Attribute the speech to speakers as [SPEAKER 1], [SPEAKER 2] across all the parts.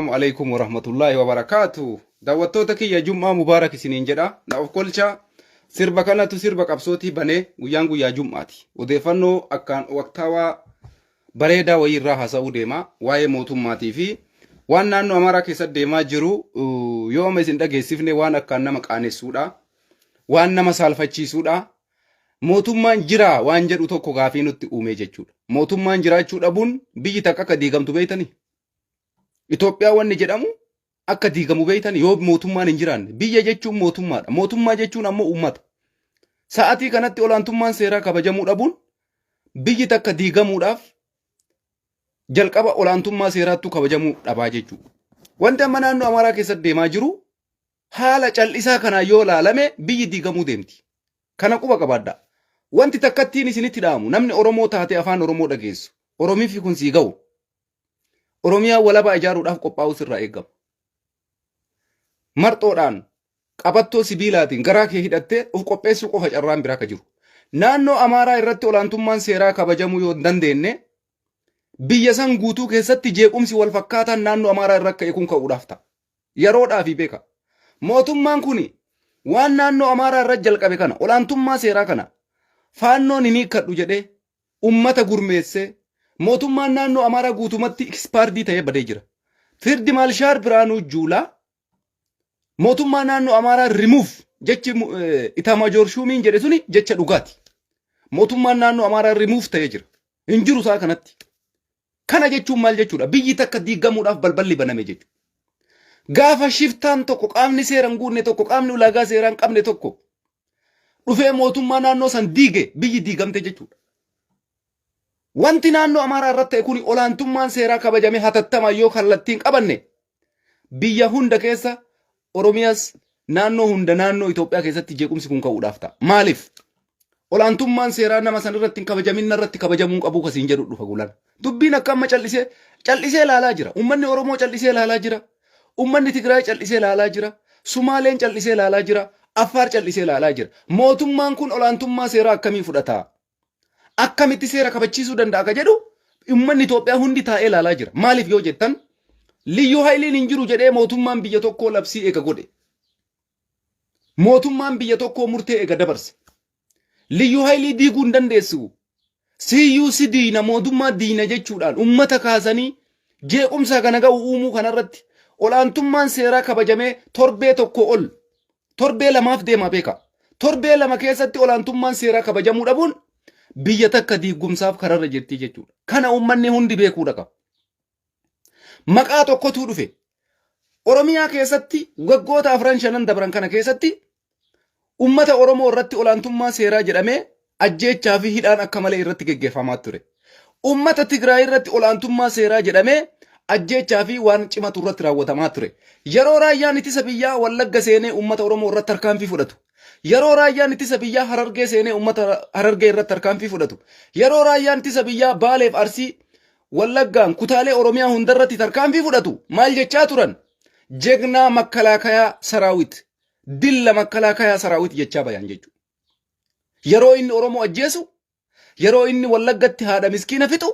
[SPEAKER 1] Assalaamu alaikum warahmatullaahi wabarakaatu. Daawwattoota kiyya Jum'aa Mubaarak isiniin jedha. Na of kolcha. Sirba kanatu sirba qabsootii banee guyyaan guyyaa Jum'aati. Odeeffannoo akkaan waqtaawaa bareedaa wayii irraa haasa'uu deema. Waa'ee mootummaatii fi waan naannoo Amaaraa keessatti deemaa jiru yoo amma isin dhageessifne waan akkaan nama qaanessuudha. Waan nama saalfachiisuudha. Mootummaan jira waan jedhu tokko gaafii nutti uumee jechuudha. Mootummaan jiraachuu dhabuun biyyi takka akka diigamtu beektanii? Itoophiyaa wanni jedhamu akka diigamu beektanii yoo mootummaan hin jiraanne. Biyya jechuun mootummaadha. Mootummaa jechuun ammoo uummata. Sa'atii kanatti olaantummaan seeraa kabajamuu dhabuun biyyi takka diigamuudhaaf jalqaba olaantummaa seeraattuu kabajamuu dhabaa jechuudha. Wanti amma naannoo Amaaraa keessatti deemaa jiru haala cal'isaa kanaan yoo ilaalame biyyi diigamuu deemti. Kana quba qabaadhaa. Wanti takkattiin isinitti dhaamu namni Oromoo taatee afaan Oromoo dhageessu. Oromifi kun sii ga'u. Oromiyaa walabaa ijaaruudhaaf qophaa'uu sirraa eegama. Marxoodhaan qabattoo sibiilaatiin garaa kee hidhattee of qopheessuu qofa carraan biraa ka jiru. Naannoo Amaaraa irratti olaantummaan seeraa kabajamuu yoo hin dandeenye biyya san guutuu keessatti jeequmsi wal fakkaataan naannoo Amaaraa irra ka'e kun ka'uudhaaf ta'a. Yeroodhaafi beeka. Mootummaan kun waan naannoo Amaaraa irra jalqabe kana olaantummaa seeraa kana faannoon hin hiikkadhu jedhee ummata gurmeessee mootummaan naannoo Amaaraa guutumatti ekspaardii ta'ee badee jira. Firdi Maalshaar Biraanuu Juulaa mootummaa naannoo Amaaraa rimuuf jechi Itaamaajoor Shuumiin jedhe suni jecha dhugaati. Mootummaan naannoo Amaaraa rimuuf ta'ee jira. Hin jiru isaa kanatti. Kana jechuun maal jechuudha? Biyyi takka diigamuudhaaf balballi baname jechuudha. Gaafa shiftaan tokko qaamni seera hin guunne tokko qaamni ulaagaa seeraa hin qabne tokko dhufee mootummaa naannoo san diige biyyi diigamte jechuudha. Wanti naannoo Amaaraa irratti ta'e kun olaantummaan seeraa kabajamee hatattamaan yoo kallattiin qabanne biyya hunda keessa Oromiyaas naannoo hunda naannoo Itoophiyaa keessatti jeequmsi kun ka'uudhaaf ta'a. Maaliif? Olaantummaan seeraa nama san irratti hin kabajamin irratti kabajamuu hin qabu kasiin jedhu dhufa gulan. Dubbiin akka amma callisee callisee ilaalaa jira. Uummanni Oromoo callisee ilaalaa jira. Uummanni Tigraay callisee ilaalaa jira. Sumaaleen callisee ilaalaa jira. Affaar callisee ilaalaa jira. Mootummaan kun olaantummaa seeraa akkamii fudhata? Akkamitti seera kabachiisuu danda'a ka jedhu uummanni Itoophiyaa hundi taa'ee ilaalaa jira. Maaliif yoo jettan liyyuu hayiliin hin jiru jedhee mootummaan biyya tokkoo labsii eega godhe. Mootummaan biyya tokkoo murtee eega dabarse. Liyyuu hayilii diiguu hin dandeessu. Siyyuu si diina mootummaa diina jechuudhaan uummata kaasanii jeequmsa kana ga'u uumuu kanarratti olaantummaan seeraa kabajamee torbee tokko ol torbee lamaaf deema beeka. Torbee lama keessatti olaantummaan seeraa kabajamuu dhabuun biyya takka diigumsaaf kararra jirti jechuudha. Kana uummanni hundi beekuudha qaba. Maqaa tokkotu dhufe. Oromiyaa keessatti waggoota afran shanan dabran kana keessatti ummata Oromoo irratti olaantummaa seeraa jedhamee ajjeechaa fi hidhaan akka malee irratti geggeeffamaa ture. Ummata Tigraay irratti olaantummaa seeraa jedhamee ajjeechaa fi waan cimatu irratti raawwatamaa ture. Yeroo raayyaan ittisa biyyaa Wallagga seenee ummata Oromoo irratti tarkaanfii fudhatu. Yeroo raayyaan ittisa biyyaa Harargee seenee ummata Harargee irratti tarkaanfii fudhatu. Yeroo raayyaan ittisa biyyaa Baaleef Arsii Wallaggaan kutaalee Oromiyaa hundarratti tarkaanfii fudhatu maal jechaa turan? Jegnaa makkalaakayaa saraawit dilla makkalaakayaa saraawit jechaa bayan jechuudha. Yeroo inni Oromoo ajjeesu, yeroo inni Wallaggatti haadha miskiina fixu,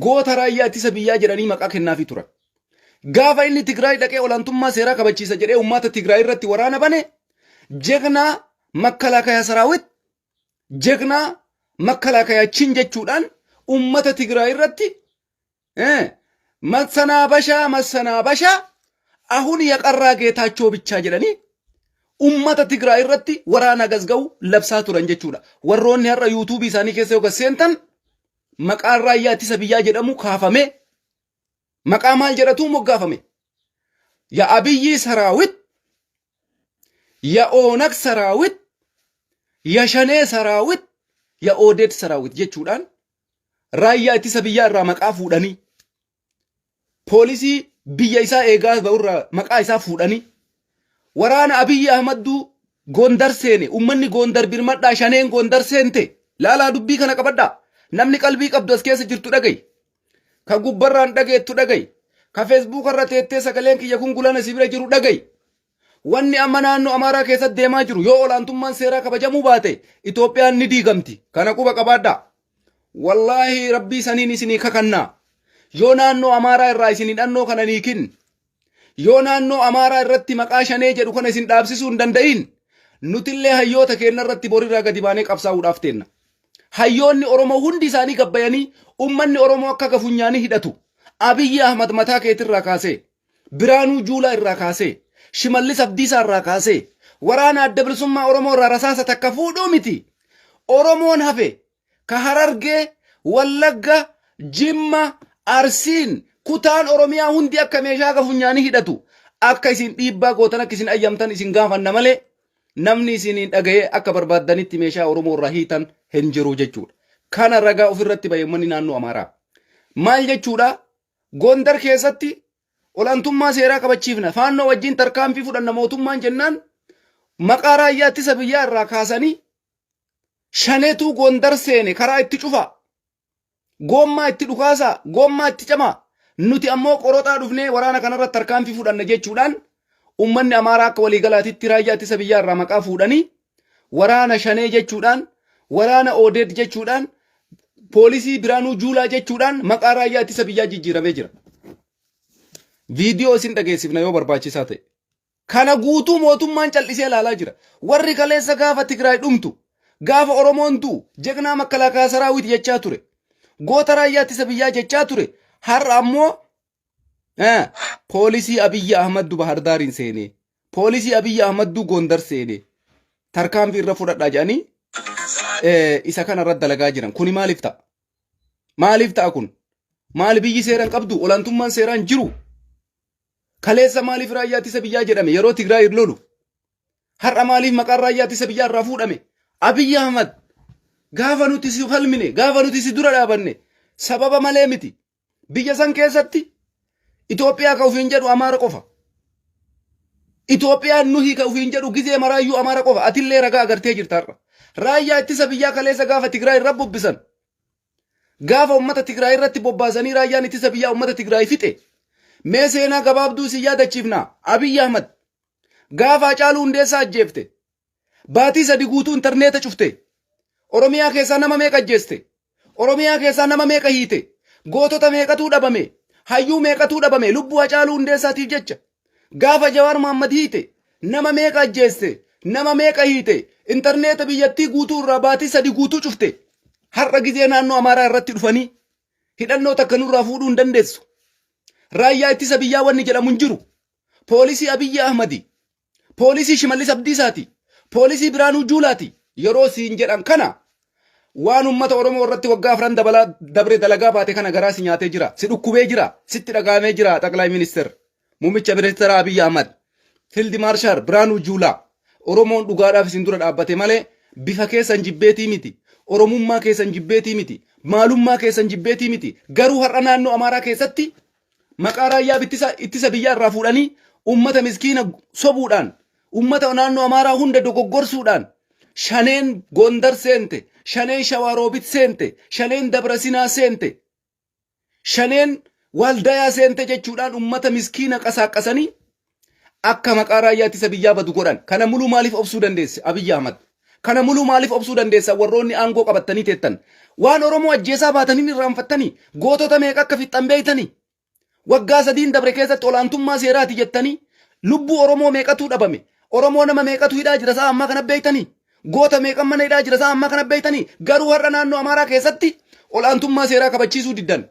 [SPEAKER 1] goota raayyaa ittisa biyyaa jedhanii maqaa kennaafii turan. Gaafa inni Tigraay dhaqee olaantummaa seeraa kabachiisa jedhee uummata Tigraay irratti waraana bane, jegnaa makkalaakayaa saraawit jegnaa makkalaakayaachin jechuudhaan uummata Tigraay irratti massanaabashaa massanaabashaa ahun yaqarraa geetaachoo bichaa jedhanii ummata Tigraay irratti waraana gasga'u labsaa turan jechuudha. Warroonni har'a yuutuubii isaanii keessa yoo seentan maqaan raayyaa ittisa biyyaa jedhamu kaafamee maqaa maal jedhatu moggaafame? Ya Abiyyi Saraawit, ya Oonag Saraawit, ya Shanee Saraawit, ya Oodeed Saraawit jechuudhaan raayyaa ittisa biyyaa irraa maqaa fuudhanii poolisii biyya isaa eegaa ba'urraa maqaa isaa fuudhanii waraana Abiyyi Ahmadduu Gondar seene ummanni Gondar birmadhaa shaneen Gondar seente laalaa dubbii kana qabadhaa namni qalbii qabdu as keessa jirtu dhagayi ka gubbarraan dhageettu dhagayi ka feesbuuka irra teettee sagaleen kiyya kun gulana si bira jiru dhagayi Wanni amma naannoo Amaaraa keessatti deemaa jiru yoo olaantummaan seeraa kabajamuu baate Itoophiyaan ni diigamti. Kana quba qabaadhaa. Wallaahi rabbii saniin isinii kakannaa. Yoo naannoo Amaaraa irraa isin hidhannoo kana ni kin. Yoo naannoo Amaaraa irratti maqaa shanee jedhu kana isin dhaabsisuu hin danda'in, nutillee hayyoota keenya irratti borirraa gadi baanee qabsaa'uudhaaf teenna. Hayyoonni Oromoo hundi isaanii gabbayanii ummanni Oromoo akka gafunyaanii hidhatu. Abiyyi Ahmad mataa keetirraa kaasee, Biraanuu Juulaa irraa kaasee, Shimallis Abdiisaa irraa kaasee, waraana adda bilisummaa Oromoo irraa rasaasa takka fuudhuu miti. Oromoon hafe ka Harargee, Wallagga, Jimma, Arsiin, kutaan Oromiyaa hundi akka meeshaa gafunyaanii hidhatu akka isin dhiibbaa gootan akka isin ayyamtan isin gaafanna malee namni isiniin dhaga'ee akka barbaaddanitti meeshaa Oromoo irraa hiitan hin jiru jechuudha. Kana ragaa ofirratti ba'e uummanni naannoo Amaaraa. Maal jechuudha? Gondar keessatti olaantummaa seeraa kabachiifna faannoo wajjin tarkaanfii fudhanna mootummaan jennaan maqaa raayyaa ittisa biyyaa irraa kaasanii shaneetuu Gondar seene karaa itti cufaa. Goommaa itti dhukaasaa, goommaa itti camaa. Nuti ammoo qoroxaa dhufnee waraana kanarratti tarkaanfii fudhanna jechuudhaan ummanni Amaaraa akka waliigalaatitti raayyaa ittisa biyyaa irraa maqaa fuudhanii waraana shanee jechuudhaan waraana Oodeed jechuudhaan poolisii Biraanuu Juulaa jechuudhaan maqaa raayyaa ittisa biyyaa jijjiiramee jira. Viidiyoo isin dhageessifna yoo barbaachisaa ta'e. Kana guutuu mootummaan cal'isee ilaalaa jira. Warri kaleessa gaafa Tigraay dhumtu, gaafa Oromoon du'u, jegnaa makalaakaa saraawit jechaa ture. Goota raayyaa ittisa biyyaa jechaa ture. Har'a ammoo poolisii Abiyyi Ahmaddu Bahardaariin seenee, poolisii Abiyyi Ahmadduu Gondar seenee, tarkaanfii irra fudhadhaa jedhanii isa kana irratti dalagaa jiran. Kuni maaliif ta'a? Maaliif ta'a kun? Maali biyyi seera hin qabdu? Olaantummaan seeraa hin jiru? Kaleessa maaliif raayyaa ittisa biyyaa jedhame yeroo Tigraay lolu? Har'a maaliif maqaan raayyaa ittisa biyyaa irraa fuudhame? Abiyyi Ahmad gaafa nuti si falmine, gaafa nuti si dura dhaabanne sababa malee miti. Biyya san keessatti Itoophiyaa ka ofiin jedhu Amaara qofa. Itoophiyaan nuhi ka ofiin jedhu gizee maraayyuu Amaara qofa. Atillee ragaa agartee jirta har'a. Raayyaa ittisa biyyaa kaleessa gaafa Tigraay irra bobbisan. Gaafa uummata Tigraay irratti bobbaasanii raayyaan ittisa biyyaa uummata Tigraay fixe. Mee seenaa gabaabduu isin yaadachiifna. Abiyyi Ahmad gaafa Hacaaluu Hundeessaa ajjeefte. Baatii sadi guutuu intarneeta cufte. Oromiyaa keessaa nama meeqa ajjeeste? Oromiyaa keessaa nama meeqa hiite? Gootota meeqatuu dhabame? Hayyuu meeqatuu dhabame? Lubbuu Hacaaluu Hundeessaatiif jecha. Gaafa Jawaar Mohammad hiite nama meeqa ajjeeste? Nama meeqa hiite? Intarneeta biyyattii guutuu irraa baatii sadi guutuu cufte. Har'a gizee naannoo Amaaraa irratti dhufanii hidhannoo takka nurraa fuudhuu hin dandeessu. Raayyaa ittisa biyyaa wanni jedhamu hin jiru. Poolisii Abiyyi Ahmadi, poolisii Shimallis Abdiisaati, poolisii Biraanuu Juulaati yeroo siin jedhan kana waan uummata Oromoo irratti waggaa afran dabalaa dabre dalagaa baate kana garaa si nyaatee jira, si dhukkubee jira, sitti dhaga'amee jira Xaqlaay Ministeer Muummicha Ministeera Abiyyi Ahmad, Fiild Maarshaal Biraanuu Juulaa Oromoon dhugaadhaaf isin dura dhaabbate malee bifa keessan jibbeetii miti, Oromummaa keessan jibbeetii miti, maalummaa keessan jibbeetii miti. Garuu har'a naannoo Amaaraa keessatti maqaa raayyaa bittisa ittisa biyyaa irraa fuudhanii ummata miskiina sobuudhaan ummata naannoo Amaaraa hunda dogoggorsuudhaan shaneen Gondar seente, shaneen Shawaroobit seente, shaneen Dabra Sinaa seente, shaneen Waldayaa seente jechuudhaan ummata miskiina qasaaqqasanii akka maqaa raayyaa ittisa biyyaa badu godhan. Kana muluu maaliif obsuu dandeesse Abiyyi Ahmad? Kana muluu maaliif obsuu dandeessan warroonni aangoo qabattanii teettan? Waan Oromoo ajjeesaa baataniin irraanfattanii gootota meeqa akka fixxan beektanii? Waggaa sadiin dabre keessatti olaantummaa seeraati jettanii lubbuu Oromoo meeqatu dhabame? Oromoo nama meeqatu hidhaa jira sa'a ammaa kana beektanii? Goota meeqan mana hidhaa jira sa'a ammaa kana beektanii? Garuu har'a naannoo Amaaraa keessatti olaantummaa seeraa kabachiisuu diddan.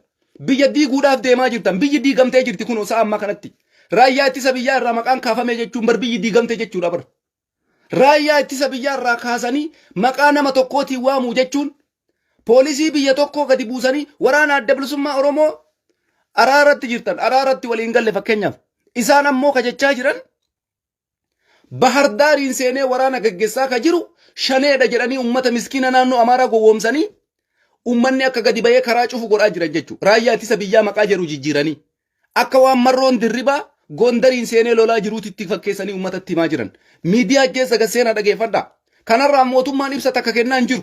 [SPEAKER 1] Biyya diiguudhaaf deemaa jirtan. Biyyi diigamtee jirti kunoo sa'a ammaa kanatti. Raayyaa ittisa biyyaa irraa maqaan kaafame jechuun bar biyyi diigamte jechuudha bar. Raayyaa ittisa biyyaa irraa kaasanii maqaa nama tokkootiin waamuu jechuun poolisii biyya tokkoo gadi buusanii waraana adda bilisummaa Oromoo araaratti jirtan araaratti waliin galle fakkeenyaaf. Isaan ammoo ka jechaa jiran Bahardaariin seenee waraana gaggessaa ka jiru shaneedha jedhanii uummata miskiina naannoo Amaaraa gowwoomsanii uummanni akka gadi bahee karaa cufu godhaa jiran jechuudha. Raayyaa ittisa biyyaa maqaa jedhu jijjiiranii akka waan marroon dirribaa Gondariin seenee lolaa jiruutti fakkeessanii uummatatti himaa jiran. Miidiyaa keessa gad seenaa dhageeffadhaa. Kanarraa mootummaan ibsa takka kennaa hin jiru.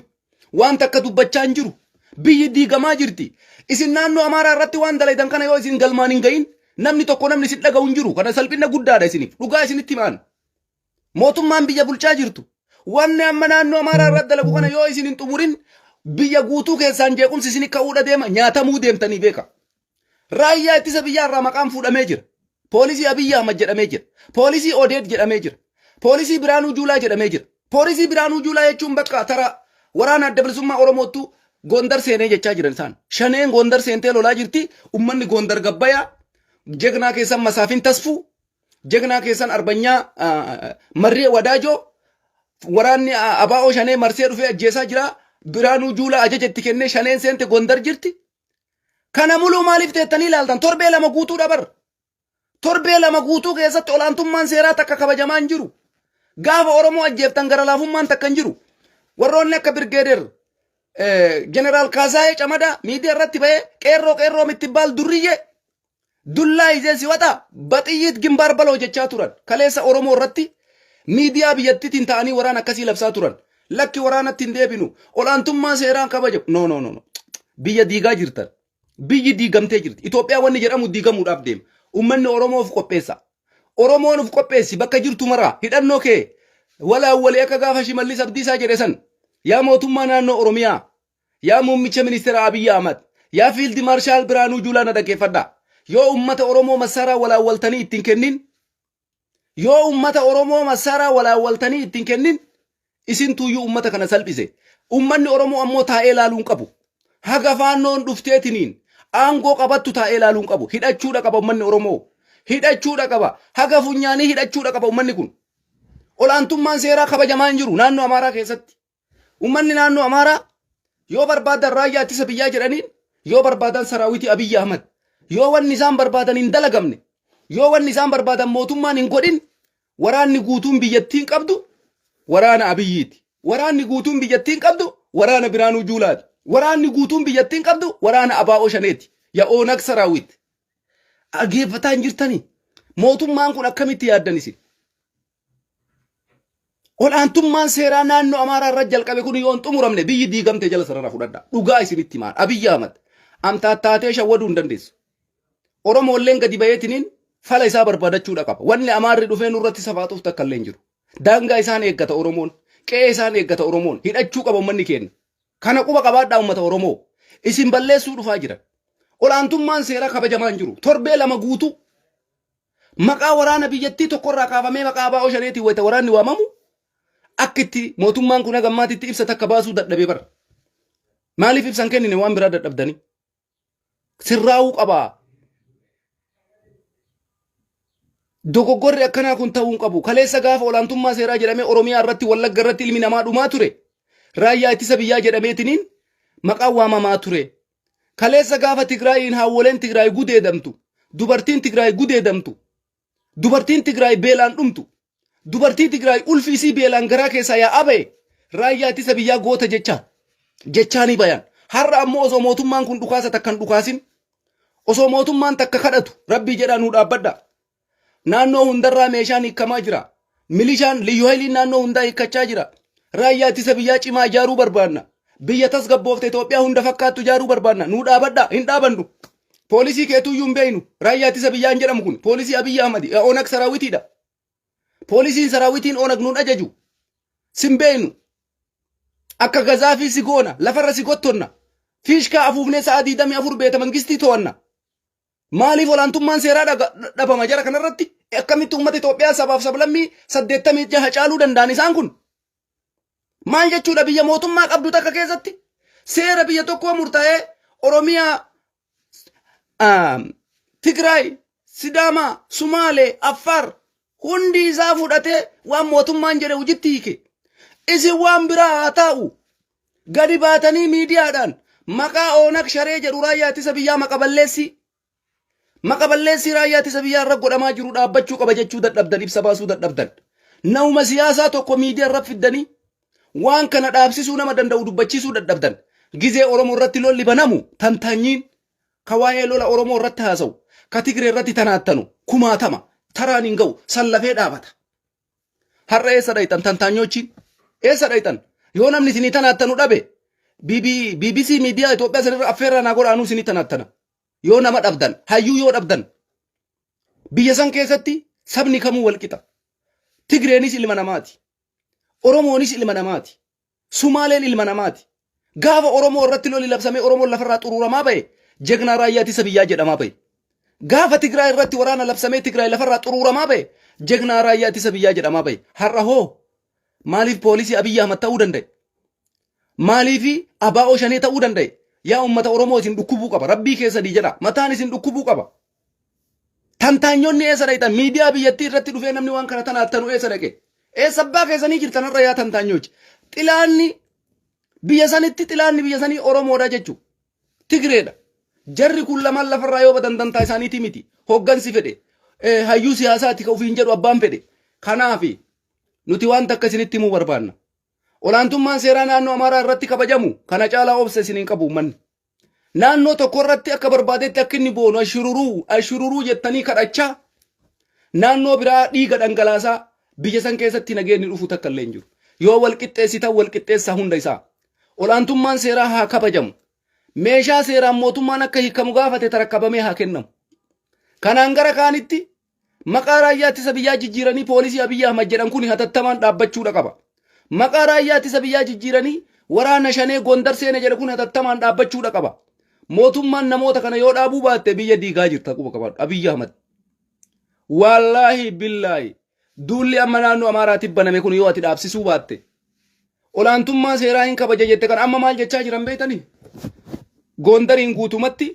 [SPEAKER 1] Waan takka dubbachaa hin jiru. Biyyi diigamaa jirti. Isin naannoo Amaaraa irratti waan dalaydan kana yoo isin galmaan hin gahin namni tokko namni isin dhaga'u hin jiru. Kana salphina guddaadha isiniif. Dhugaa isinitti himaan. Mootummaan biyya bulchaa jirtu. Wanni amma naannoo Amaaraa irratti dalagu kana yoo isin hin xumurin biyya guutuu keessaan jeequmsi isin ka'uudha deema nyaatamuu deemtanii beeka. Raayyaa ittisa biyyaa irraa maqaan fuudhamee jira. Poolisii Abiyyi Ahmad jedhamee jira. Poolisii Odeed jedhamee jira. Poolisii Biraanuu Juulaa jedhamee jira. Poolisii Biraanuu Juulaa jechuun bakka tara waraana adda bilisummaa Oromoottu Gondar seenee jechaa jiran isaan. Shaneen Gondar seentee lolaa jirti. Ummanni Gondar gabbayaa. Jegnaa keessan Masaafin Tasfuu. Jegnaa keessan Arbanyaa Marree Wadaajoo. Waraanni Abaa'oo Shanee marsee dhufee ajjeesaa jira. Biraanuu Juulaa ajaja itti kennee Shaneen seente Gondar jirti. Kana muluu maaliif teettanii ilaaltan? Torbee 2 guutuu dabar. Torbee 2 guutuu keessatti olaantummaan seeraa takka kabajamaa hin jiru. Gaafa Oromoo ajjeeftan gara laafummaan takka hin jiru. Warroonni akka Birgeeder Jeneraal Kaasaayee Camadaa miidiyaa irratti ba'ee qeerroo qeerroo mittibaal durriyyee dullaa izee siwaxa baxiyyiit gimbaar baloo jechaa turan. Kaleessa Oromoo irratti miidiyaa biyyattiitiin ta'anii waraana akkasii labsaa turan. Lakki waraanatti hin deebinu. Olaantummaa seeraan kabajamu. No no no no. Biyya diigaa jirtan. Biyyi diigamtee jirti. Itoophiyaa wanni jedhamu diigamuudhaaf deema. Uummanni Oromoo of qopheessa. Oromoon of qopheessi bakka jirtu maraa hidhannoo kee walaawwalee akka gaafa Shimallis Abdiisaa jedhe san yaa mootummaa naannoo Oromiyaa yaa muummicha ministeera Abiyyi Ahmad yaa fiildi maarshaal Biraanuu Juulaa na dhaggeeffadhaa. Yoo uummata Oromoo massaaraa walaawwaltanii ittiin kennin Yoo ummata Oromoo massaaraa walaawwaltanii itti hin kennin isintuuyyuu ummata kana salphise. Ummanni Oromoo ammoo taa'ee laaluu hin qabu. Haga faannoon dhufteetiniin aangoo qabattu taa'ee laaluu hin qabu. Hidhachuudha qaba ummanni Oromoo. Hidhachuudha qaba. Haga funyaanii hidhachuudha qaba ummanni kun. Olaantummaan seeraa kabajamaa hin jiru naannoo Amaaraa keessatti. Ummanni naannoo Amaaraa yoo barbaadan raayyaa ittisa biyyaa jedhaniin yoo barbaadan saraawitii Abiyyi Ahmad yoo wanni isaan barbaadan hin dalagamne yoo wanni isaan barbaadan mootummaan hin godhin waraanni guutuun biyyattiin qabdu waraana Abiyyiiti. Waraanni guutuun biyyattiin qabdu waraana Biraanuu Juulaati. Waraanni guutuun biyyattiin qabdu waraana Abaa'oo Shaneeti. Ya Oonag Saraawit. Dhageeffataa hin jirtanii? Mootummaan kun akkamitti yaaddan isin? Ol'aantummaan seeraa naannoo Amaaraa irra jalqabe kun yoo hin xumuramne biyyi diigamte jala sarara fudhadha. Dhugaa isinitti himaan. Abiyyi Ahmad amtaattaatee shawwaduu hin dandeessu. Oromoolleen gadi baheetiniin fala isaa barbaadachuudha qaba. Wanni Amaarri dhufee nurratti safaaxuuf takka illee hin jiru. Daangaa isaan eeggata Oromoon. Qe'ee isaan eeggata Oromoon. Hidhachuu qaba uummanni keenya. Kana quba qabaadhaa uummata Oromoo. Isin balleessuu dhufaa jiran. Ol'aantummaan seeraa kabajamaa hin jiru. Torbee 2 guutuu Maqaa waraana biyyattii tokkorraa kaafamee maqaa ABO Shaneetiin wayita waraanni waamamu akka itti mootummaan kun haga ammaatitti ibsa takka baasuu dadhabee bara. Maaliif ibsa hin kennine waan biraa dadhabdanii? Sirraa'uu qabaa. Dogoggorri akkanaa kun ta'uu hin qabu. Kaleessa gaafa olaantummaa seeraa jedhamee Oromiyaa irratti Wallagga irratti ilmi namaa dhumaa ture. Raayyaa ittisa biyyaa jedhameetiniin maqaan waamamaa ture. Kaleessa gaafa Tigraayiin haawwoleen Tigraay gudeedamtu, dubartiin Tigraay gudeedamtu, dubartiin Tigraay beelaan dhumtu, dubartii Tigraay ulfi isii beelaan garaa keessaa yaa'aa ba'e raayyaa ittisa biyyaa goota jecha jechaa ni bayan. Har'a ammoo osoo mootummaan kun dhukaasa takka hin dhukaasin, osoo mootummaan takka kadhatu rabbii jedhaa nuu dhaabbadha. Naannoo hundarraa meeshaan hiikkamaa jira. Milishaan liyyu hayiliin naannoo hundaa hiikkachaa jira. Raayyaa ittisa biyyaa cimaa ijaaruu barbaanna. Biyya tasgabboofte Itoophiyaa hunda fakkaattu ijaaruu barbaanna. Nuu dhaabadhaa hin dhaabannu. Poolisii keetuuyyuu hin beeknu. Raayyaa ittisa biyyaa hin jedhamu kun. Poolisii Abiyyi Ahmadi Onag saraawitiidha. Poolisiin saraawitiin Onag nuun ajaju. Sin beeknu. Akka gazaafii si goona. Lafarra si gottonna. Fiishkaa afuufnee sa'a 24 beeta mangistii to'anna. Maaliif olaantummaan seeraa dhabama jara kanarratti? Akkamitti uummata Itoophiyaa sabaaf sablammii 86 caaluu danda'an isaan kun? Maal jechuudha biyya mootummaa qabdu takka keessatti? Seera biyya tokkoo murtaa'ee Oromiyaa, Tigraay, Sidaamaa, Sumaalee, Affaar hundi isaa fudhatee waan mootummaan jedhe hojitti hiike. Isin waan biraa haa taa'u. Gadi baatanii miidiyaadhaan maqaa Oonag Sharee jedhu raayyaa ittisa biyyaa maqa balleessii maqa balleessii raayyaa ittisa biyyaa irra godhamaa jiru dhaabbachuu qaba jechuu dadhabdan ibsa baasuu dadhabdan. Nama siyaasaa tokko miidiyaa irra fiddanii waan kana dhaabsisuu nama danda'u dubbachiisuu dadhabdan. Gizee Oromoo irratti lolli banamu tantaanyiin ka waa'ee lola Oromoo irratti haasa'u ka Tigree irratti tanaattanu kumaatama taraan hin ga'u sallafee dhaabata. Har'a eessa dhayxan tantaanyochiin? Eessa dhayxan? Yoo namni isinii tanaattanu dhabe BBC miidiyaa Itoophiyaa sanirra affeerraa naa godhaanuu isinii tanaattana. Yoo nama dhabdan, hayyuu yoo dhabdan. Biyya san keessatti sabni kamuu walqixa. Tigreenis ilma namaati. Oromoonis ilma namaati. Sumaaleen ilma namaati. Gaafa Oromoo irratti lolli labsamee Oromoon lafarraa xuruuramaa bahe jegnaa raayyaa ittisa biyyaa jedhamaa bahe. Gaafa Tigraay irratti waraana labsamee Tigraay lafarraa xuruuramaa ba'e jegnaa raayyaa ittisa biyyaa jedhamaa ba'e. Har'a hoo maaliif poolisii Abiyyi Ahmad ta'uu danda'e? Maaliif abaa'oo shanee ta'uu danda'e? Yaa uummata Oromoo isin dhukkubuu qaba. Rabbii keessanii jedha. Mataan isin dhukkubuu qaba. Tantaanyonni eessa dhaqxan? Miidiyaa biyyattii irratti dhufee namni waan kana tanaattanu eessa dhaqe? Eessa abbaa keessanii jirtan har'a yaa tantaanyochi? Xilaanni biyya sanitti xilaanni biyya sanii Oromoodha jechuudha. Tigreedha. Jarri kun lamaan lafarraa yoo badan dantaa isaaniitii miti. Hoggansi fedhe. Hayyuu siyaasaati ka ofiin jedhu abbaan fedhe. Kanaafi nuti waan takka isinitti himuu barbaanna. Olaantummaan seeraa naannoo Amaaraa irratti kabajamu kana caalaa obsa isin hin qabu uummanni. Naannoo tokko irratti akka barbaadetti akka inni boonu ashururuu ashururuu jettanii kadhachaa naannoo biraa dhiiga dhangalaasaa biyya san keessatti nageenyi dhufu takka illee hin jiru. Yoo wal qixxeessitan wal qixxeessaa hunda isaa. Olaantummaan seeraa haa kabajamu. Meeshaa seeraan mootummaan akka hiikamu gaafate tarakkabamee haa kennamu. Kanaan gara kaanitti maqaa raayyaa ittisa biyyaa jijjiiranii poolisii Abiyyi Ahmad jedhan kun hatattamaan dhaabbachuudha qaba. Maqaa raayyaa ittisa biyyaa jijjiiranii waraana shanee Gondar seene jedhe kun hatattamaan dhaabbachuudha qaba. Mootummaan namoota kana yoo dhaabuu baatte biyya diigaa jirta quba qabaadhu. Abiyyi Ahmad. Wallaahi billaahi duulli amma naannoo Amaaraatti baname kun yoo ati dhaabsisuu baatte olaantummaa seeraa hin kabaja jette kan amma maal jechaa jiran beektanii? Gondariin guutumatti